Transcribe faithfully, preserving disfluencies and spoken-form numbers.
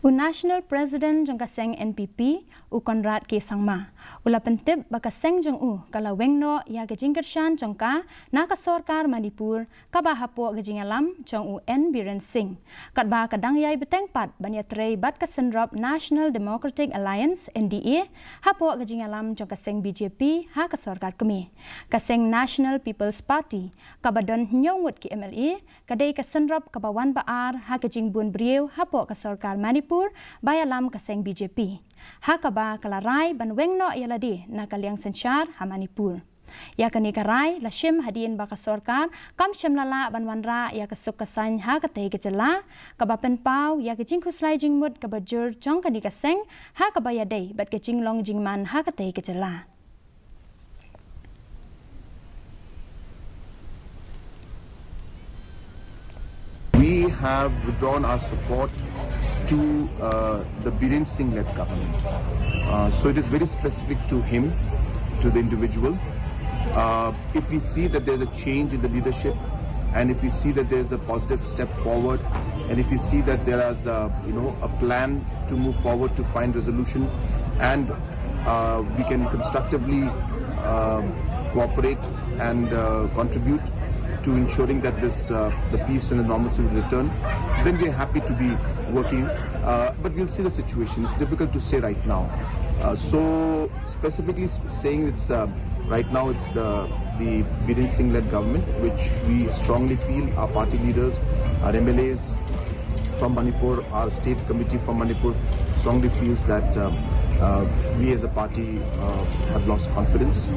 U National President jong ka seng N P P, u Conrad K Sangma, u la pyntip ba ka seng jong u ka la weng noh ïa ka jingkyrshan jong ka na ka sorkar Manipur, kaba hapoh ka jingïalam jong u N Biren Singh, katba ka dang ïai bteng pat ban ïatrei bad ka synrop National Democratic Alliance, N D A, hapoh ka jingïalam jong ka seng B J P ha ka sorkar kmie. Ka seng National People's Party, kaba don hynñiew ngut ki M L A, ka dei ka synrop kaba wan ba ar ha ka jingbun briew hapoh ka sorkar Manipur ba ïalam ka seng B J P, ha kaba ka la rai ban weng noh ïa lade na ka liang synshar ha Manipur. Ïa kane ka rai la shim hadien ba ka sorkar kam shym la lah ban wanrah ïa ka suk ka saiñ ha katei ka jylla, kaba pynpaw ïa ka jingkhuslai jingmut kaba jur jong kane ka seng, ha kaba ïadei bad ka jinglong jingman ha katei ka jylla. We have withdrawn our support to uh, the Biren Singh led government. Uh, so it is very specific to him, to the individual. Uh, if we see that there's a change in the leadership, and if we see that there's a positive step forward, and if we see that there is a, you know, a plan to move forward to find resolution, and uh, we can constructively um, cooperate and uh, contribute to ensuring that this uh, the peace and the normalcy will return, then we are happy to be working. Uh, but we'll see the situation. It's difficult to say right now. Uh, so specifically s- saying it's uh, right now it's the the Biren Singh led government, which we strongly feel our party leaders, our M L As from Manipur, our state committee from Manipur strongly feels that um, uh, we as a party uh, have lost confidence.